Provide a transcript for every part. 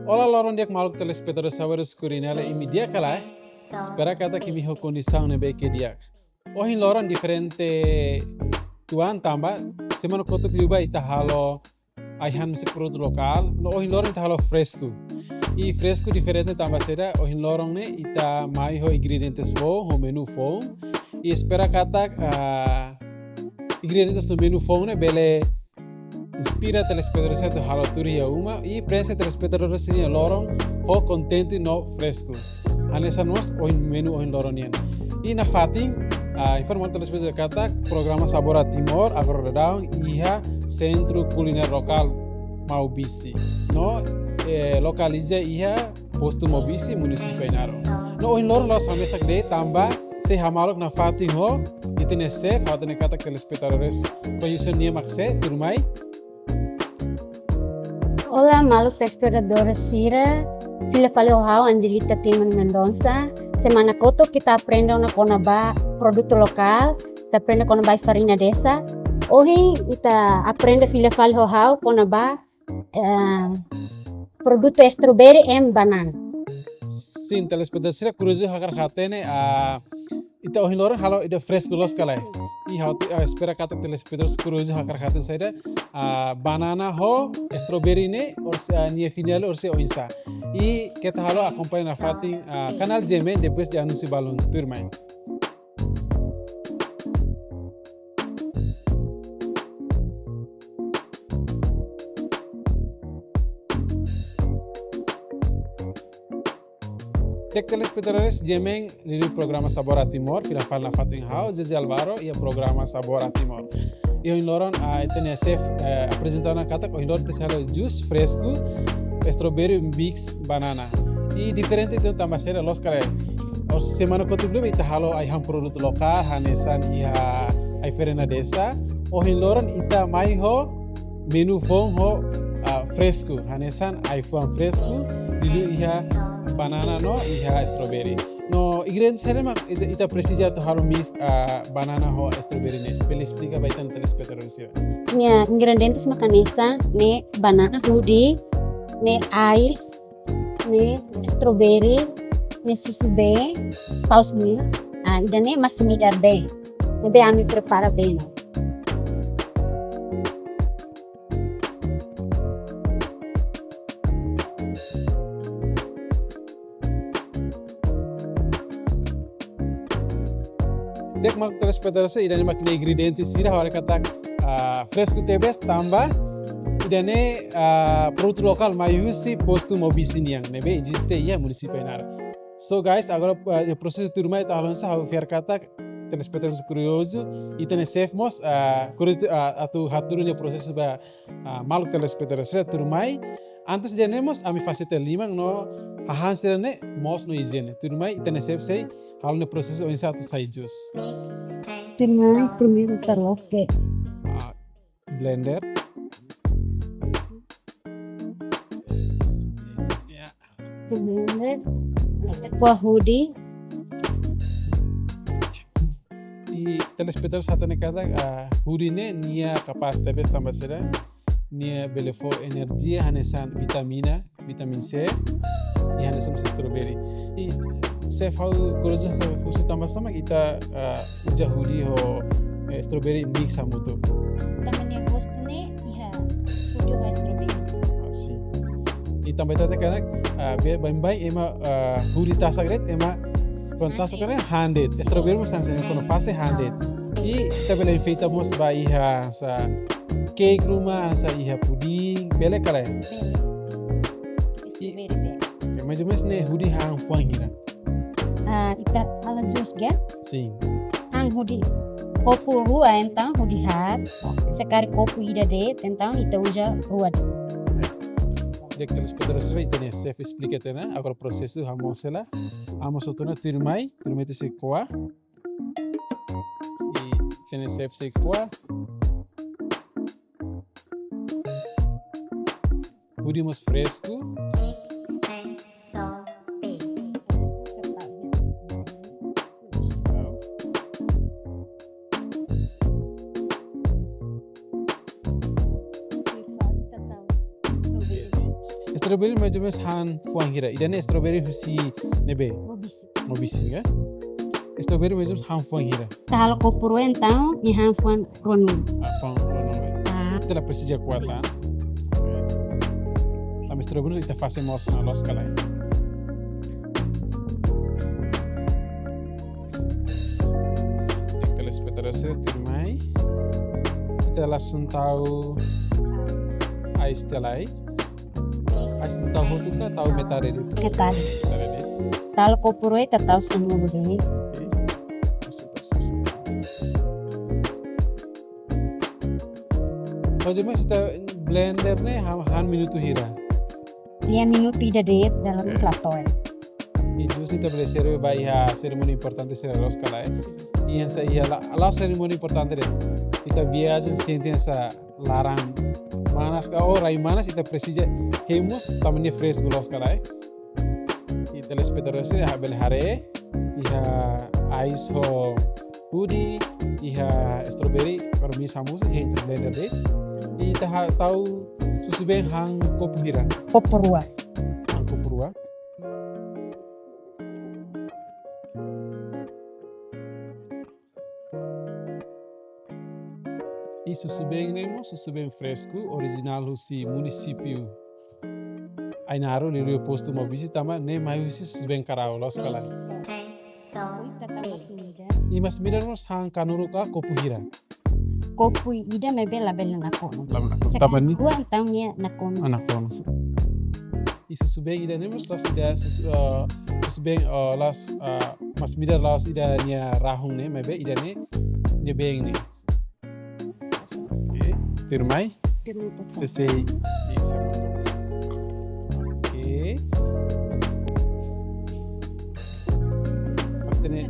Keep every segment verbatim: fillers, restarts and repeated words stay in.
Olá, loron di'ak maluk telespetadór Saboreus Kulinária, imi di'ak ka lae? Espera katak imi ho kondisaun ne'ebé ke di'ak. Ohin loron diferente uitoan tanba semana kotuk liubá ita halo ai-han husi produtu lokál, no ohin loron ita halo fresku. I fresku diferente tanba saida, ohin loron ne'e ita mai ho ingredientes foun, ho menu foun. I espera katak, ah, ingredientes no menu foun ne'e bele inspira telespetadór sira atu halo tuir iha uma, i prenxe telespetadór sira-nia loron ho kontente no fresku. Hanesan mós ohin menu ohin loron nian. I nafatin, ah, informa telespetadór katak programa Sabor Timor agora daudaun iha Sentru Kulinária Lokál Maubisse. No, eh, lokaliza iha Postu Maubisse, Munisípiu Ainaro. No ohin loron la'ós hamesak de'it tanba sei hamaluk nafatin ho ita-nia xefe, ha'u hatene katak telespetadores koñese nia mak sé, tuirmai. Olá, maluk telespetadór sira, fila fali ho ha'u Angelita Timan Mendonça. Semana kotuk ita aprende ona kona-ba produtu lokál, ita aprende kona-ba ai-farina desa. Ohin ita aprende fila fali ho ha'u kona-ba, eh, produtu strawberry and banana. Sin, telespetadór sira, kuriozu hakarak hatene, ah, ita ohin loron halo ida fresku loos ka lae? I ha'u, ah, espera katak telespetadór kuriozu hakarak hatene saida, ah, banana ho strawberry ne'e, orsida, ah, nia fini halo orsida oinsá. I keta haluha akompaña nafatin, ah, kanál G M N, depois de anúnsiu balun, tuirmai. Di'ak telespetadores, G M N liuliu programa Sabor Timor, fila fali nafatin ho ha'u, José Alvaro, iha programa Sabor Timor. I ohin loron, ah, ita-nia xefe, eh, aprezenta ona katak ohin loron ita sei halo jus fresku, strawberry mix banana. I diferente uitoan tanba saida loos ka lae? Ohin semana kotuk liubá ita halo ai-han produtu lokál, hanesan iha ai-farina desa. Ohin loron ita mai ho menu foun ho, ah, fresku, hanesan ai-fuan fresku, liuliu iha banana no iha strawberry. No ingrediente saida mak ita, ita presiza atu halo mix, ah, banana ho strawberry ne'e? Bele esplika ba ita-nia telespetadór sira. Nia ingredientes mak hanesan ne'e banana hudi, ne'e ais, ne'e strawberry, ne'e susu bee, paus milk, ah, ida-ne'e masin-midar bee. Ne'ebé ami prepara bee ona. Di'ak maluk telespetadór sira, ida-ne'e mak nia ingrediente sira, ha'u haree katak, ah, fresku tebes tanba ida-ne'e, ah, produtu lokál mai husi Postu Maubisse nian, ne'ebé eziste iha Munisípiu Ainaro. So guys, agora, ah, prosesu tuirmai ita halo oinsá, ha'u fiar katak telespetadór kuriozu, ita-nia xefe mós, ah, kuriozu, ah, atu hatudu nia prosesu ba, ah, maluk telespetadór sira, tuirmai. Antes de ne'e mós, ami fasilita liman no hahán sira-ne'e moos no ijiene. Tuirmai, ita-nia xefe sei halo nia prosesu oinsá atu sai jus. Tuirmai, primeiru ita loke. Ah, blender. Ya. Blender. Ita ko'a hudi. I telespetadór sira hatene katak, ah, hudi ne'e nia kapás tebes tanba saida, nia bele fó enerjia hanesan vitamina, vitamin C, i hanesan mós strawberry. I xefe, ha'u kuriozu husu tanba sá mak ita, ah, uza hudi ho, eh, strawberry mix hamutuk. Tanba nia gostu ne'e iha hudi ho strawberry. Ah, sin. I tanba ita hatene katak, ah, be-, baibain ema, ah, hudi tasak de'it, ema kuandu tasak de'it han de'it. Strawberry mós hanesan, kuandu fase han de'it. I ita bele enfeita mós ba iha hanesan cake ruma, hanesan iha puding, bele ka lae? Bele. I strawberry bele. Oke, mais ou menos ne'e hudi han fuan hira? Ah, ita halo jus ka? Sin. Han hudi kopu rua entaun hudi haat. Oke. Se karik kopu ida de'it entaun ita uza rua de'it. Di'ak telespetadór sira, ita-nia xefe esplika tiha ona, agora prosesu hamoos hela. Hamoos hotu ona, tuirmai, tuirmai ita sei ko'a. I ita-nia xefe sei ko'a. Hudi mós fresku. Strawberry mais ou menos han fuan hira? Ida-ne'e strawberry husi ne'ebé? Maubisse. Maubisse, ya? Strawberry mais ou menos han fuan hira? Ita halo kopu rua entaun, nia han fuan ruanulu. Ah, fuan ruanulu. Ah. Ita la presiza kuota. Tanba strawberry ita fase mós ona, loos ka lae? Di'ak, telespetadór sira, tuirmai ita langsung tau ais tiha lai. Ais ita tau hotu ka tau metade de'it? Metade. Metade de'it. Halo kopu rua ita tau sanulu de'it. Oke. Masih proses. Mais ou menos ita blender ne'e han, han minutu hira? Nia minutu ida de'it dala ruma la to'o. I depois ita bele serve ba iha serimónia importante sira, loos ka lae? Sin. I hanesan iha la, la serimónia importante de'it. Ita viajen sente hanesan laran manas ka, oh, rai manas, ita presiza hemu mós tanba nia fresku, loos ka lae? I telespetadór sira, bele haree, iha ais ho hudi, iha strawberry, para mix hamutuk, hein, blender de'it. I ita ha-, tau susubeen han kopu hira? Kopu rua. Han kopu rua. I susubeen ne'e mós susubeen fresku, orijinál husi munisípiu Ainaro, liuliu postu Maubisse, tanba ne'e mai husi susubeen Karau, loos ka lae? Ita tau masin-midar. I masin-midar mós han kanuru ka kopu hira? Kopu ida maibé labele nakonu. Labele nakonu. Tanba ne'e? Sekarang dua entaun nia nakonu. Ah, nakonu. I susubeen ida-ne'e mós la'ós ida sus-, eh, susubeen, eh, la'ós, eh, masin-midar la'ós ida nia rahun ne'e, maibé ida-ne'e nia been ne'e. Oke, tuirmai. Tuirmai total. Ese, ese. Oke. Parte ne'e.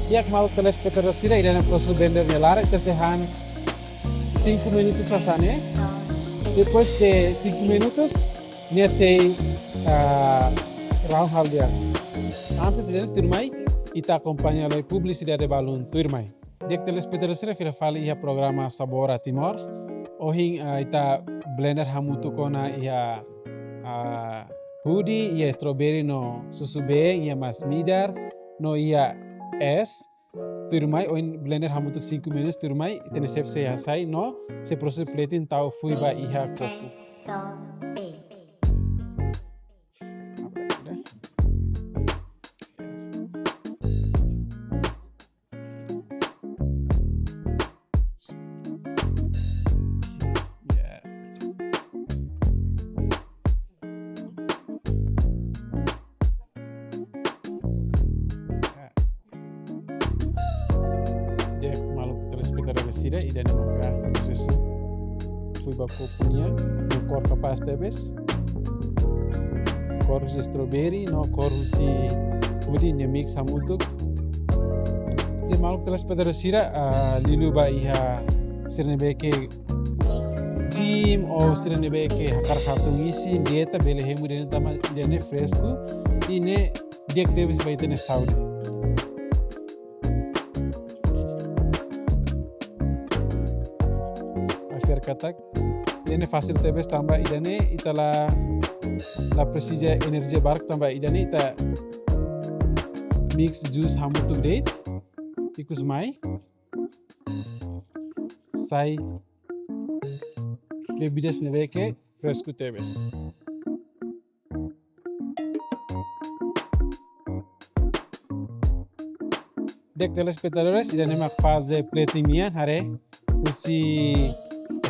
Di'ak, maluk telespetadór sira, ida-ne'e prosesu blender nia laran, ita sei han cinco minutos hanesan ne'e. Depois de cinco minutos, nia sei, ah, rahun halo di'ak. Antes de tuirmai, ita akompaña lai publisidade balun, tuirmai. Di'ak, telespetadór sira, fila fali iha programa Sabora Timor. Ohin, ah, ita blender hamutuk ona iha, ah, hudi, iha strawberry no susubeen, iha masin-midar no iha es. Tuirmai, ohin blender hamutuk cinco minutos, tuirmai ita-nia chef sei hasai no sei prosesu plating tau fui ba iha kopu. Ya. Di'ak, maluk telespetadór sira, ida-ne'e maka prosesu fui ba kopu nian, no kór kapás tebes. Kór husi strawberry no kór husi hudi nia mix hamutuk. Di'ak, maluk telespetadór sira, ah, liuliu ba iha sira ne'ebé ke gym ou sira ne'ebé ke hakarak hatun isin, dieta, bele hemu ida-ne'e tanba ida-ne'e fresku, i ne'e di'ak tebes ba ita-nia saúde. Ha'u fiar katak ida-ne'e fasil tebes tanba ida-ne'e ita la, la presiza enerjia barak tanba ida-ne'e ita mix jus hamutuk de'it. Ikus mai sai bebidas ne'ebé ke fresku tebes. Di'ak, telespetadores, ida-ne'e mak faze plating nian, haree, husi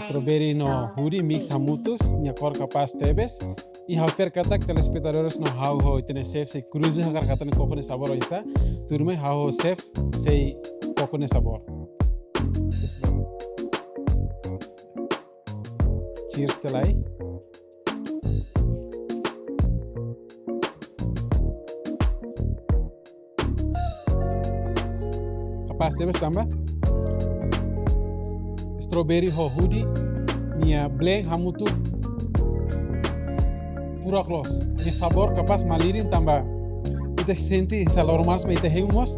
strawberry no hudi mix hamutuk, nia kór kapás tebes. I ha'u fiar katak telespetadores no ha'u ho ita-nia chef sei kruza hakarak hatene koku nia sabór oinsá. Tuirmai ha'u ho chef sei koku nia sabór. Cheers tiha lai. Kapás tebes tanba strawberry ho hudi nia blend hamutuk furak loos. Nia sabór kapás malirin tanba ita sente hanesan loron manas, maibé ita hemu mós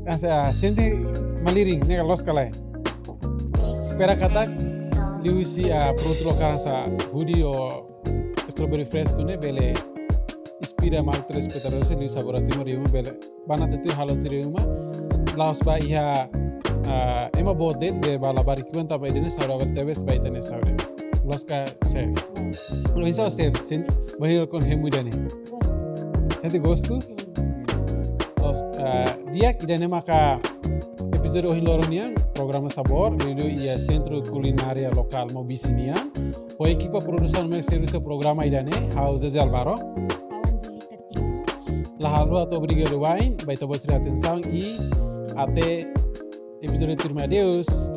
Asa, sente malirin, ne'e ka loos ka lae? Espera katak liuhusi, ah, produtu lokál hanesan hudi ou strawberry fresku ne'e bele inspira maluk telespetadór sira liu sabor Timor iha uma, bele bá ona tuir halo tuir uma. La'ós ba iha, ah, ema boot de'it, be ba labarik uitoan tanba ida-ne'e saudável tebes ba ita-nia saúde. Loos ka, chef? Loos. Loos, chef, sente bainhira hemu ida-ne'e? Gostu. Sente gostu? Sin. Loos, ah, di'ak, ida-ne'e maka epizódiu ohin loron nian programa Sabor, liuliu iha Sentru Kulinária Lokál Maubisse nian. Ho ekipa produsaun mak servisu programa ida-ne'e, ha'u José Alvaro. Ha'u Angelita Tino. La haluha atu obrigadu wa'in ba ita-boot sira-nia atensaun i até epizódiu tuirmai, adeus.